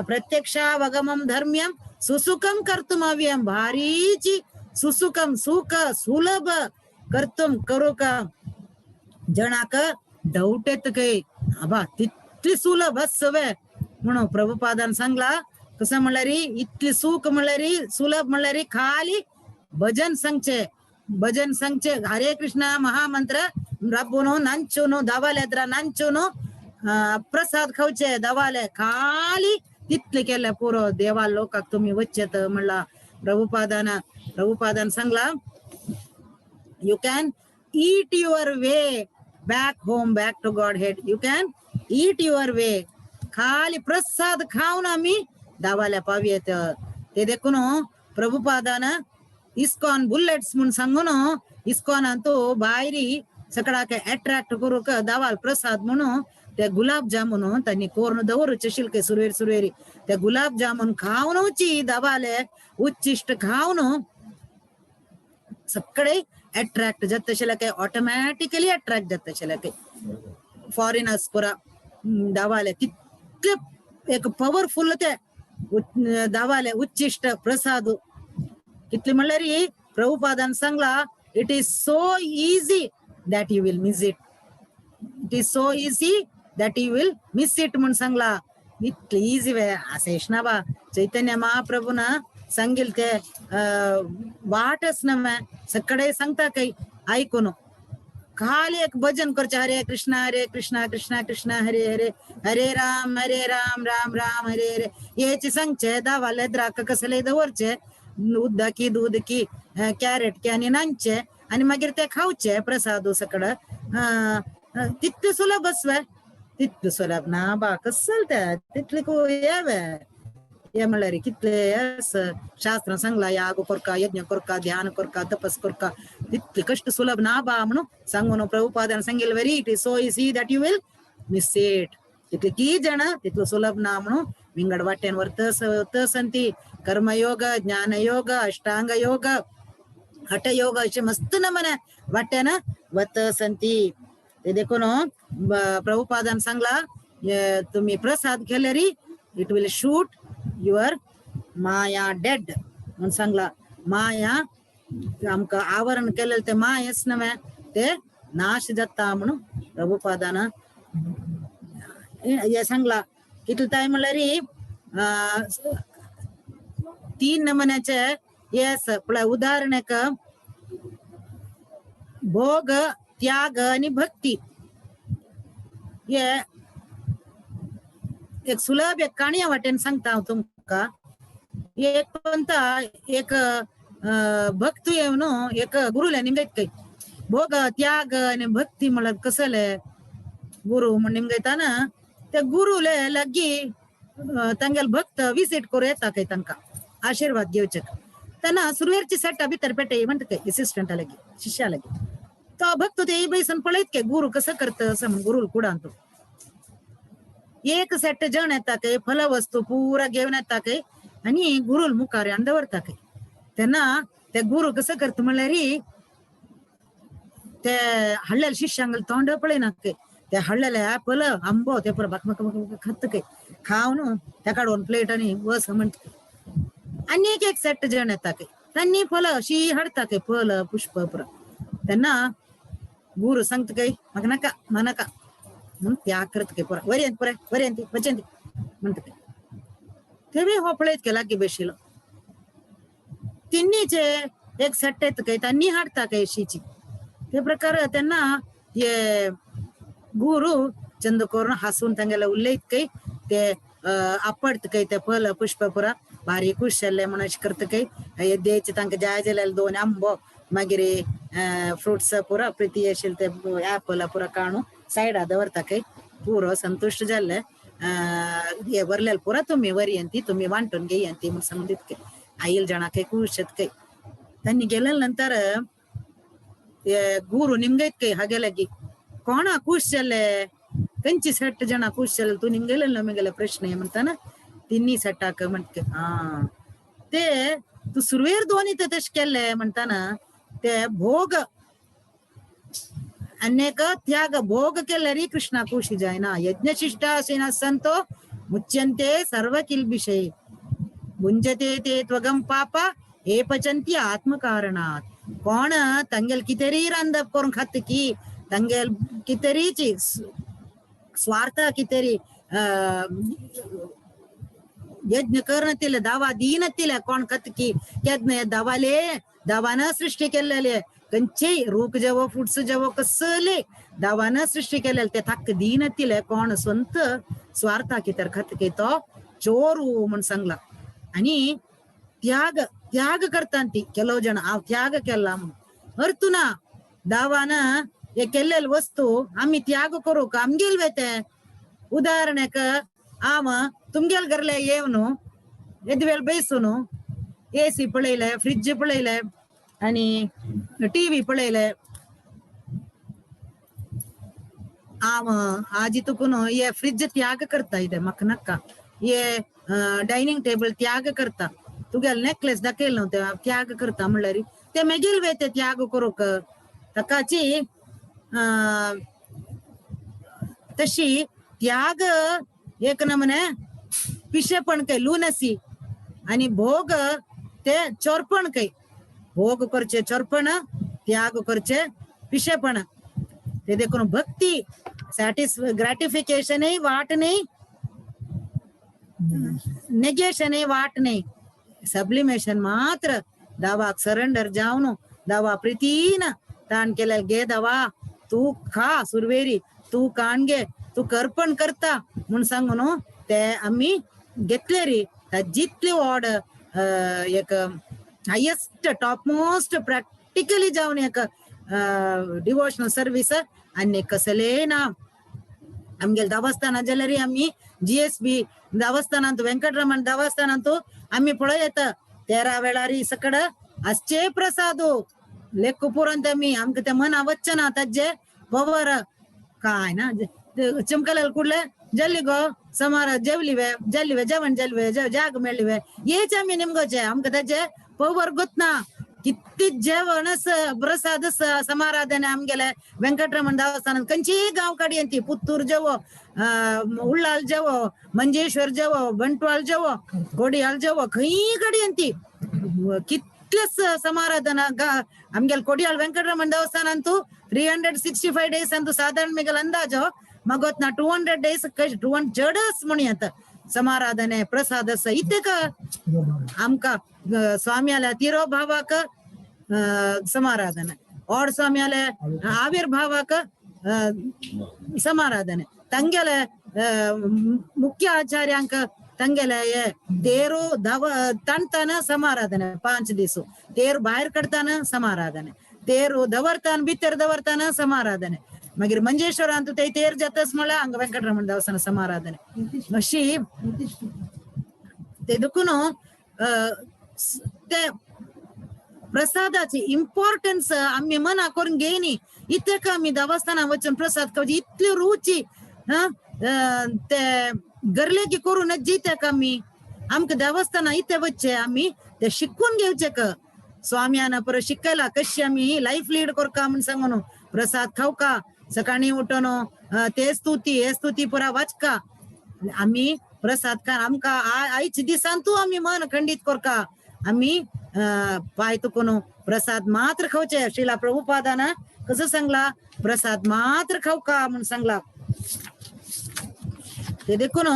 S1: प्रत्यक्ष अवगमम धर्म्यम सुसुखम कर्तुम अव्यम भारीची सुसुखम सुख सुलभ कर्तुम करूक जणाक डावट येत काय आबा तितली सुलभ आसवे म्हणून प्रभुपादान सांगला. कसं म्हणल्यार इतली सुख म्हणल्यार सुलभ म्हणल्यार खाली भजन सांगचे भजन सांगचे हरे कृष्ण महामंत्र राबून नांचून दावाले नांचून प्रसाद खावचे दवाले खाली तितले केले पुरो देवा लोकाक तुम्ही वचचेत म्हणला प्रभुपादान. प्रभुपादान सांगला you can eat your way back home, back to Godhead. You can eat your way. खाली प्रसाद खाऊन आम्ही दावाल्या पावयेत. ते देखून प्रभुपादान इस्कॉन बुलेट्स म्हणून सांगून इस्कॉनान तो भायरी सगळ्याक अट्रॅक्ट करूक दावाल प्रसाद म्हणून ते गुलाब जामुन त्यांनी कोरून दवरूचे शिल्के सुरवेरी सुरवेरी ते गुलाब जामुन खावनूची दावाले उच्चिष्ट खावन सगळे अट्रॅक्ट जाता तशें काय ऑटोमॅटिकली अट्रॅक्ट जाता तशें काय फॉरेनर्स पुरा दावाले तितले एक पॉवरफुल ते दावाले उच्चिष्ट प्रसाद कितले म्हणल्यार प्रभुपादान सांगला it is so easy that you will miss it, it is so easy that you will miss it म्हणून सांगला. इतले इझी वे अशें ना बा चैतन्य महाप्रभून सांगेल ते वाटच नव्हे सगळे सांगता काही ऐकून खाली एक भजन करचे हरे कृष्ण कृष्ण कृष्ण हरे हरे हरे राम राम राम हरे हरे हेचे सांगचे दावाले द्राक कसले दवरचे उदकी दूधकी कॅरेट की आनी नांचे आनी मागीर ते खावचे प्रसाद सगळं तितले सुलभ आसवे तितले सुलभ ना बा कसं ते तितले येवे हे म्हणल्यार कितले शास्त्र सांगला याग करका यज्ञ करका ध्यान करका तपस करका तितले कष्ट सुलभ ना बा म्हणून सांगून प्रभुपादान सांगेल very it is so easy that you will miss it. तितले की जण तितलो सुलभ ना म्हणून विंगड वाटेन वर्तस संती कर्मयोग ज्ञानयोग अष्टांग योग हठयोग अशे मस्त नमने वाटेन वत संती. ते देखून प्रभुपादान सांगला तुम्ही प्रसाद केले री it will shoot your maya dead म्हणून सांगला. माया आमकां आवरण केलेलं ते मायच नव्हे ते नाश जाता म्हणून प्रभुपादान हे सांगला. कितले ताय म्हणल्यार 3 नमुन्याचे येस पळय उदाहरण एक भोग त्याग आणि भक्ती. हे एक सुलभ एक काणया वाटेन सांगता हांव तुमकां. एक पंता एक भक्त येवन एक गुरुले निमगयत भोग त्याग आनी भक्ती म्हळ्यार कसले गुरु म्हण निमगयताना ते गुरुले लागीं तांगेले भक्त विजीट करूं येता काय तांकां आशीर्वाद घेवचे. तेन्ना सुरवेरची सेटा भितर पेटे म्हणटा काय असिस्टंटा लागीं शिष्या लागीं. तो भक्त ते बैसून पळयत काय गुरु कसं करता असं म्हण गुरुल कुडान तो एक सेट जण येता काय फलवस्तू पुरा घेवन येता काय आनी गुरुल मुखार हाडून दवरता काय. तेन्ना ते गुरु कसं करता म्हणल्यार ते हाडलेले शिष्यांक तोंड पळयना काय, ते हाडलेले ऍपल आंबो ते पुरा बक बक बक खात काय, खावन त्या काडून प्लेट आनी बस म्हणटा. आनी एक एक सेट जण येता काय तांणी फल अशी हाडता काय फल पुष्प पुरा. तेन्ना गुरु सांगता काय म्हाका नाका म्हाका नाका म्हणून त्याग करता काय पुरा वरयंत पुराय वरयंती वचंती म्हणटा काय. ते बी हो पळयत काय लागीं बशिल्लो तिन्नीचे एक सेट येता काय तांणी हाडता काय शीची. ते प्रकार त्यांना हे गुरु चंद करून हासून तांगेले उलयत काय ते आपडत काय ते फल पुष्प पुरा भारी खुश जाल्ले म्हणून अशें करता काय. हे द्यायचे तांकां जाय जाल्यार दोन आंबो मागीर फ्रुट्स पुरा प्रिती आशिल्ले ते ऍपल पुरा काडून सायडा दवरता काय पुरो संतुश्ट जाल्ले. हे वरलेले पुरा तुमी वरयंती तुमी वांटून घेयंती म्हूण सांगून दित काय. आईल जाणा काय खुश येत काय. तांणी गेल्या नंतर गुरु निमगयत काय हागे लागी कोणा खुश जाले खंयची सेट जण खुश जाले तूं निमगेले मिगेले प्रश्न म्हणटाना तिन्ही सेटाक म्हणटा. हा ते तूं सुरवेर दोन तशें केल्ले म्हणटाना ते भोग अनेक त्याग भोग केल्यारी कृष्णा खुशी जायना. यज्ञशिष्टासीन संतो मुच्यन्ते सर्व किल्बिषै भुंजते ते त्वगम पापा हे पचंती आत्मकारणात. कोण तांगेल कितेरी रांदप करून खात की तांगेल कितेरीची स्वार्थ कितेरी यज्ञ करनतिले दावा दीनतिले कोण खात की केदना दावाले दावान सृष्टी केलेले खंयचेय रूख जेवो फ्रुट्स जेवो कसले दावान सृष्टी केलेले ते थाक दीनतिले कोण स्वंत स्वार्था कितेर खात की तो चोरू म्हण सांगला. आनी त्याग त्याग करता ती ಕೆಲವು ಜನ ಆ ತ್ಯಾಗ केला म्हणून अर्थ ना दावान हे केल्लेले वस्तू आमी त्याग करूक आमगेल वेते. उदाहरणाक हांव तुमगेल घरले येवन येद वेळ बैसून एसी पळयले फ्रिज पळयले आनी टीव्ही पळयले हांव आजी तुकून हे फ्रिज त्याग करता इथे म्हाका नाका, हे डायनिंग टेबल त्याग करता, तुगेले नेकलेस दाखयले न्हू ते त्याग करता म्हणल्यार ते मागीर वे ते त्याग करूंक ताकाची तशी त्याग एक नमने पिशेपण काय लुनसी आणि भोग ते चोरपण काय, भोग करचे चोरपण त्याग करचे पिशेपण. ते देखून भक्ती ग्रॅटिफिकेशन वाट नाही, नेगेशन वाट नाही, सब्लिमेशन मात्र. दावाक सरेंडर जावन दावा प्रितीन ताण केले घे दावा तू खा सुरवेरी तू काण घे तू करपण करता म्हूण सांगू न्हू ते आमी घेतले री जितली ऑड एक हायेस्ट टॉप मोस्ट प्रॅक्टिकली जावन एक डिवोशनल सर्वीस आनी कसले ना. आमगेले देवस्थानां जाल्यार आमी जीएसबी देवस्थानांत वेंकटरमण देवस्थानांत आमी पळयता 13 वेळारी सकड आसचे प्रसाद लेख पुरंत आमी आमकां ते मना वच्चे ना ताजे पवर काय ना चमकलेले कुडले जल्ली गो समार जेवली वे जल्ली वे जेवण जल्ली वे जाग मेळ्ळी वे हेच आमी निमगोचे आमकां ताजे पवर गोतना. किती जेवण प्रसाद समाराधने आमगेले वेंकटरमण देवस्थानात खंयचीय गांव काडयेंती पुत्तूर जेवो उल्लाल जेवो मंजेश्वर जेवो बंटवाल जेवो कोडियाल जेवो खंय काडयेंती कितलेच समाराधना आमगेले कोडियाल वेंकटरमण देवस्थानांतू 365 डेज अंतू साधारण मिगेल अंदाजो मगोत ना 200 डेज 200 चडच म्हण येता समाराधने प्रसाद इतक आमकां स्वाम्याल्या तिरोभावाक समाराधने और स्वाम्याले आविर्भावाक समाराधने. ತಂಗೆಲೆ मुख्य आचार्यांक ತಂಗೆಲೆ ತೇರು ದವ ತಣ್ತಾನ ಸಮಾರಾಧನೆ 5 ದಿವಸ, ತೇರು ಬಾಯರ್ ಕಡ್ತಾನ ಸಮಾರಾಧನೆ, ತೇರು ದವರ್ತಾನ ಬಿತ್ತೆರ್ ದವರ್ತಾನ ಸಮಾರಾಧನೆ, ಮಗಿರ್ ಮಂಜೇಶ್ವರ ಅಂತ ತೈ ತೇರ್ ಜತಸ್ ಮೊಳ ಹಂಗ ವೆಂಕಟರಮಣ ದೇವಸ್ಥಾನ ಸಮಾರಾಧನೆ. ಅಶಿ ಇದಕ್ಕೂ प्रसादाची इम्पॉर्टन्स आम्ही मना करून घेयनी. इतक आमी देवस्थाना वचून प्रसाद खावची इतली रुची ते गरलेकी करून जितेक आमी आमकां देवस्थाना इथे वचचे आमी ते शिकून घेवचे क स्वाम्यान परत शिकयला कशी आमी लायफ लीड करका म्हण सांगून प्रसाद खावका, सकाळी उठून ते स्तुती हे स्तुती पुरा वाचका आमी प्रसाद खा. आमकां आयच्या दिसान तूं आमी मन खंडीत करका आमी पाय तुकून प्रसाद मात्र खावचे. श्रीला प्रभुपादान कसं सांगला प्रसाद मात्र खावका म्हणून सांगला. ते देखून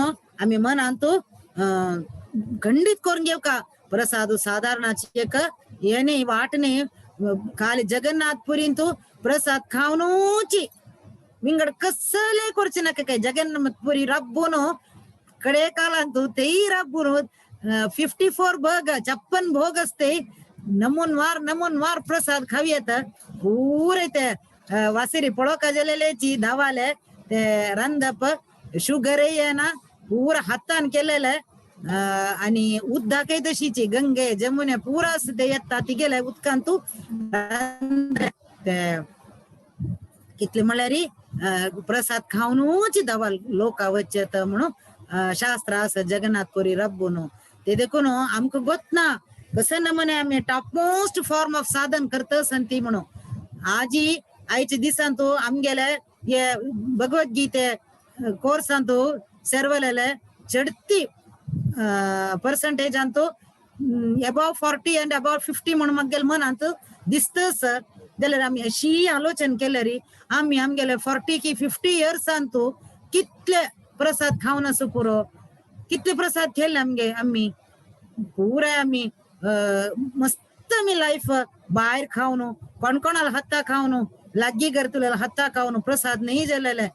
S1: आमी मनान तू खंडीत करून घेवका. प्रसाद साधारणाची एक हे न्ही वाट न्ही, खाली जगन्नाथपुरीन तू प्रसाद खावनूची विंगड कसले करचे नाका. काय जगन्नाथपुरी रब्बून कडे कालान तू तेही रब्बून 54 भोग 56 भोग असते नमूनवार नमूनवार प्रसाद खावयेत पुरे ते वासिरी पळोवका गेलेलेची धावाले ते रांदप शुगर येना पुरा हातान केलेले आणि उदकाय तशीची गंगे जमुने पुरा ते येता तिगेले उदकान तू ते कितले म्हळ्यार प्रसाद खावनूच धावाल लोक वचत म्हणून शास्त्र आसा जगन्नाथपुरी रब्बून. ते देखून आमकां गोत ना कसं नमुने आमी टॉप मोस्ट फॉर्म ऑफ साधन करतस ती म्हणून. आजी आयच्या दिसान तू आमगेले हे भगवद्गीते कोर्सान तू सर्वलेले चडती पर्संटेज अंतू एबाव 40 अँड एबाव 50 म्हणून मागेले मनांत दिसतस. जाल्यार आमी अशी आलोचन केल्यार आमी आमगेले 40 की 50 इयर्सान तू कितले प्रसाद खावन असो पुरो कितले प्रसाद केले आमगे आमी पुराय आमी मस्त आमी लायफ भायर खावन कोण कोणाला हत्ता खावन लागीं करतले हत्ता खावन प्रसाद न्ही जालेले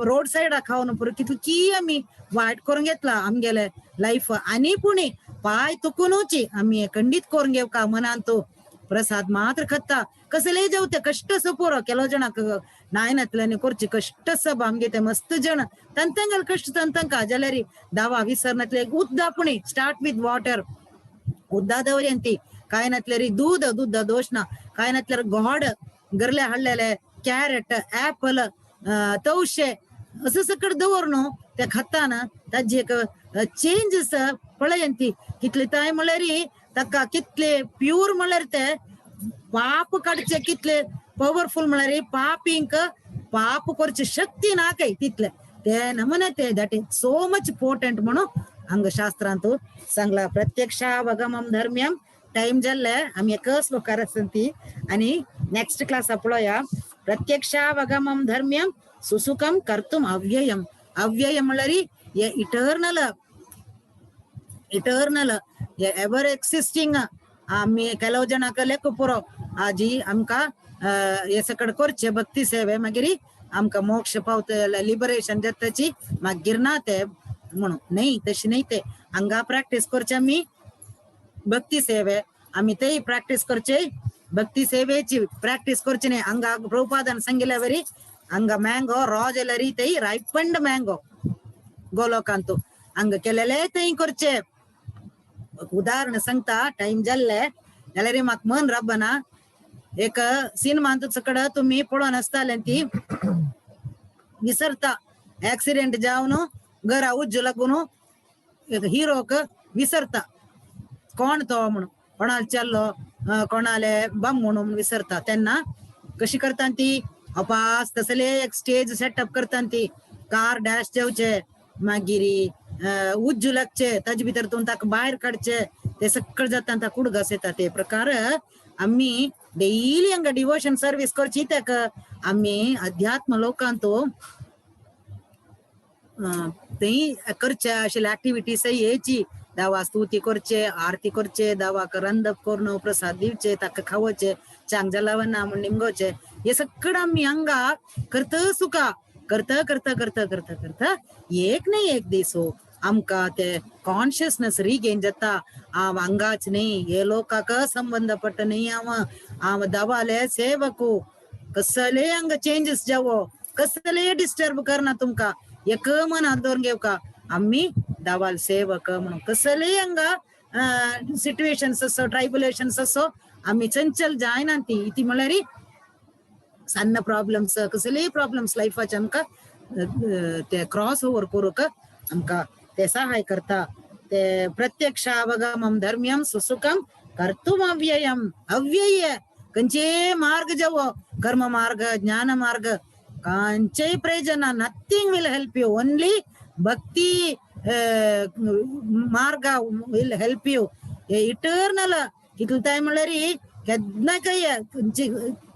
S1: रोड सायडा खावन पुरो कितली आमी वायट करून घेतला आमगेले लायफ. आनी पुणी पाय तुकुनूची आमी खंडीत करून घेवका मनान तू प्रसाद मात्र खत्ता कसले जेवते कष्ट पुरो ಕೆಲವು ಜನ नायनातल्यानी करचे कष्ट सब आमगे ते मस्त जण तंतंगल कष्ट तंतंका जाल्यार दावा विसरनातले उद्दा पुणी स्टार्ट विथ वॉटर उद्दा दवरी अंती काय नातल्यार दूध दूध दोश ना काय नातल्यार गोड गरले हाडलेले कॅरेट ऍपल तवशे असं सकट दवर न्हू त्या खाताना ताजी एक चेंजस पळय कितले ताय म्हळ्यार ताका कितले प्यूर म्हळ्यार ते पाप काडचे कितले पवरफुल म्हळ्यार पापींक पाप करचे शक्ती ना काय तितले ते नमुने ते that is so much potent म्हणून हांगा शास्त्रांत सांगला. प्रत्यक्ष अवगमम धर्म्यम टाइम जाल्ले आमी एकच श्लोकार आसा ती आनी नेक्स्ट क्लास पळोवया. प्रत्यक्ष अवगमम धर्म्यम सुसुखम कर्तुम अव्ययम. अव्ययम म्हळ्यार हे इटर्नल इटर्नल हे एवर एक्सिस्टिंग. आमी ಕೆಲವು ಜನಾक लेख पुरो आजी आमकां हे सकड करचे भक्ती सेवे मागीर आमकां मोक्ष पावतले लिबरेशन जाताची मागीर ना ते म्हणून न्ही तशें न्ही ते हांगा प्रॅक्टीस करचे आमी भक्ती सेवे आमी तेय प्रॅक्टीस करचे भक्ती सेवेची प्रॅक्टीस करची न्ही. हांगा प्रभुपादान सांगिल्ल्या वरी हांगा मँगो रॉ जाल्यार तेय रायपंड मँगो गोलोकांतू हांगा केलेले तेय करचे. उदाहरण सांगता टायम जाल्ले जाल्यार म्हाका मन राबना. एक सिनेमांत सकड तुमी पळोवन आसताले ती विसरता एक्सिडेंट जावन घरा उज्जू लागून एक हिरोक विसरता कोण तो म्हणून कोणाले चल्लो कोणाले बम म्हणून विसरता. तेन्ना कशी करता ती अपास तसले एक स्टेज सेटअप करता ती कार डॅश जावचे मागीर उज्जू लागचे ताजे भितर तूं ताका भायर काडचे ते सकळ जाता ताका उडगास येता. ते प्रकार आमी डेली हांगा डिवोशन सर्वीस करची ताका आमी अध्यात्म लोकांत थंय करचे अशे ऍक्टिविटीज येची दावा स्तुती करचे आरती करचे दावाक रंदप करून प्रसाद दिवचे ताका खावचे चांग जलावना म्हूण निमगोवचे हे सगळं आमी हांगा करत सुका. करता करता करता करता करता एक न्ही एक दीस आमकां ते कॉन्शियसनेस रिगेन जाता. हांव हांगाच न्ही, हे लोकांक संबंदपट्ट न्ही, हांव हांव दवाले सेवकू. कसले हांगा चेंजीस जावो, कसले डिस्टर्ब करना तुमकां, एक मनात दवरून घेवका आमी दवाल सेवक म्हणून. कसले हांगा सिट्युएशन्स असो, ट्रायबुलेशन्स असो, आमी चंचल जायना ती. इती म्हणल्यार सಣ್ಣ ಪ್ರಾಬ್ಲಮ್ಸ್, कसलेय प्रॉब्लम्स लायफाचे आमकां ते क्रॉस ओवर करूंक आमकां ते सहाय करता. ते प्रत्यक्ष अवगमम धर्म्यम सुसुखम कर्तुम अव्ययम. अव्यय खंयचे मार्ग जावो, कर्म मार्ग, ज्ञान मार्ग, खंयचेय प्रयोजन, nothing will help you, only bhakti marg will help you. Eternal कितले टायम म्हणल्यार केन्ना काय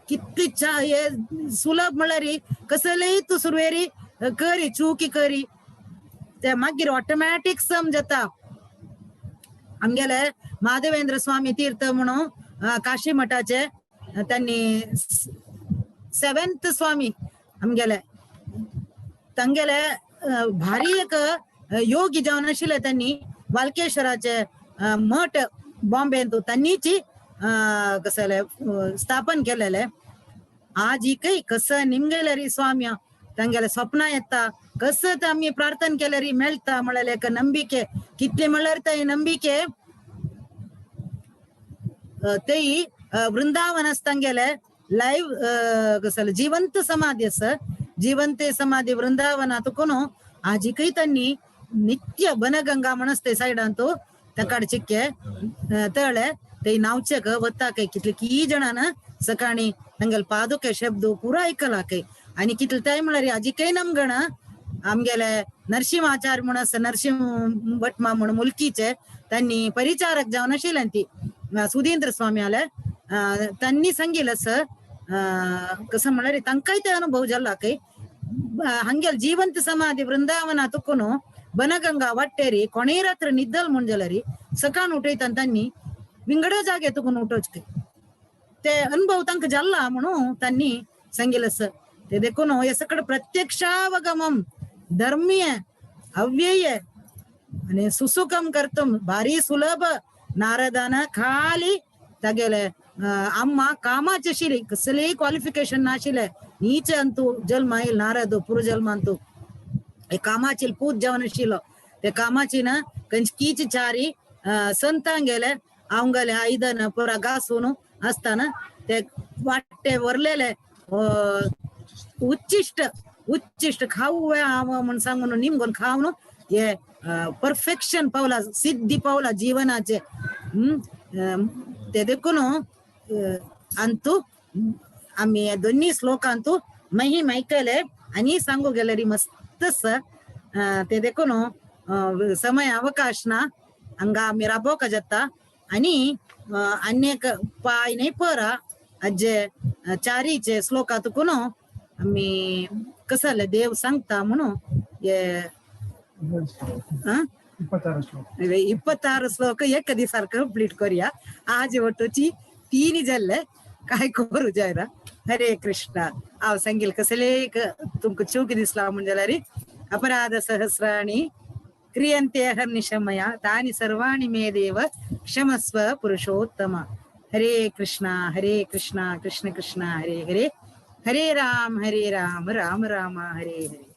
S1: कितली हे सुलभ म्हणल्यार कसलेय तूं सुरवेरी करी चुकी करी ते मागीर ऑटोमॅटीक समजता. आमगेले माधवेंद्र स्वामी तीर्थ म्हणून काशी मठाचे त्यांनी सेवेंथ स्वामी आमगेले, तांगेले भारी एक योगी जावन आशिल्ले. त्यांनी वालकेश्वराचे मठ बॉम्बेंत त्यांनीची कसले स्थापन केलेले. आजीकय कसं निमगेले री स्वामी तांगेले स्वप्न येता, कसं आमी प्रार्थना केले री मेळटा म्हणलेले एक ನಂಬಿಕೆ. कितले म्हणल्यार ते ನಂಬಿಕೆ तेई वृंदावन तांगेले लाईव्ह कसले जिवंत समाधी आसा, जिवंत समाधी वृंदावनात कोण आजीकय त्यांनी नित्य बनगंगा म्हणस ते सायडान तो तकाड चिक्के तळे ते नावचे वता काय कितले की जणां सकाळी तांगेले पादुके शब्द पुरा ऐकला काय. आणि कितले टायम म्हणल्यार आजीकय नमगण आमगेले नरसिंहाचार्य म्हण आसा, नरसिंह भटमा म्हण मुलकीचे त्यांनी परिचारक जावन आशिल्ले ती सुधींद्र स्वामी आले त्यांनी सांगितलं असं कसं म्हणल्यार तांकांय ते अनुभव जाला काय हांगेल जिवंत समाधी वृंदावना तुकून बनगंगा वाटेरी कोणीय रात्र निद्दल म्हण जाल्यार सकाळ उठयता त्यांनी विंगड जागे तुकून उठोवचे ते अनुभव तांकां जाला म्हणून त्यांनी सांगितलं असं. ते देखून हे सगळं प्रत्यक्षावगमम धर्मीय अव्यय आणि सुसुखम करतम भारी सुलभ. नारदान खाली तागेले अम्मा कामाचे आशिल्ली, कसलेय क्वालिफिकेशन नाशिल्ले, नीच अंतू जल्म आयल नारद पुरजल्म अंतू हे कामाची पूत जावन आशिल्लो. ते कामाची ना कंचकीच चारी संतांगेले अवंगले आयदन पुरा घासून आसतना ते वाटे वरलेले उच्चिष्ट उच्चिष्ट खाऊ हांव म्हण सांगून निमगून खावन हे परफेक्शन पावला, सिद्धी पावला जीवनाचे. ते देखून अंतू आमी दोन्ही श्लोकांतू महिम ऐकले आनी सांगू गेले री मस्तस. ते देखून समय अवकाश ना हांगा आमी राबोवका जाता. आनी आन्येक पाय न्ही परा आजे चारीचे श्लोकांत तुकून आमी कसले देव सांगता म्हणून हे 26 श्लोक एका दिसार कंप्लीट करूया. आज वटूची 3 जाल्ले काय करू जायना. हरे कृष्ण. हांव सांगील कसले तुमकां चूक दिसला म्हण जाल्यार अपराध सहस्राणि क्रियन्ते अहर्निशमया तानि सर्वाणि मे देव क्षमस्व पुरुषोत्तम. हरे कृष्ण हरे कृष्ण कृष्ण कृष्ण हरे हरे, हरे राम राम राम हरे हरे.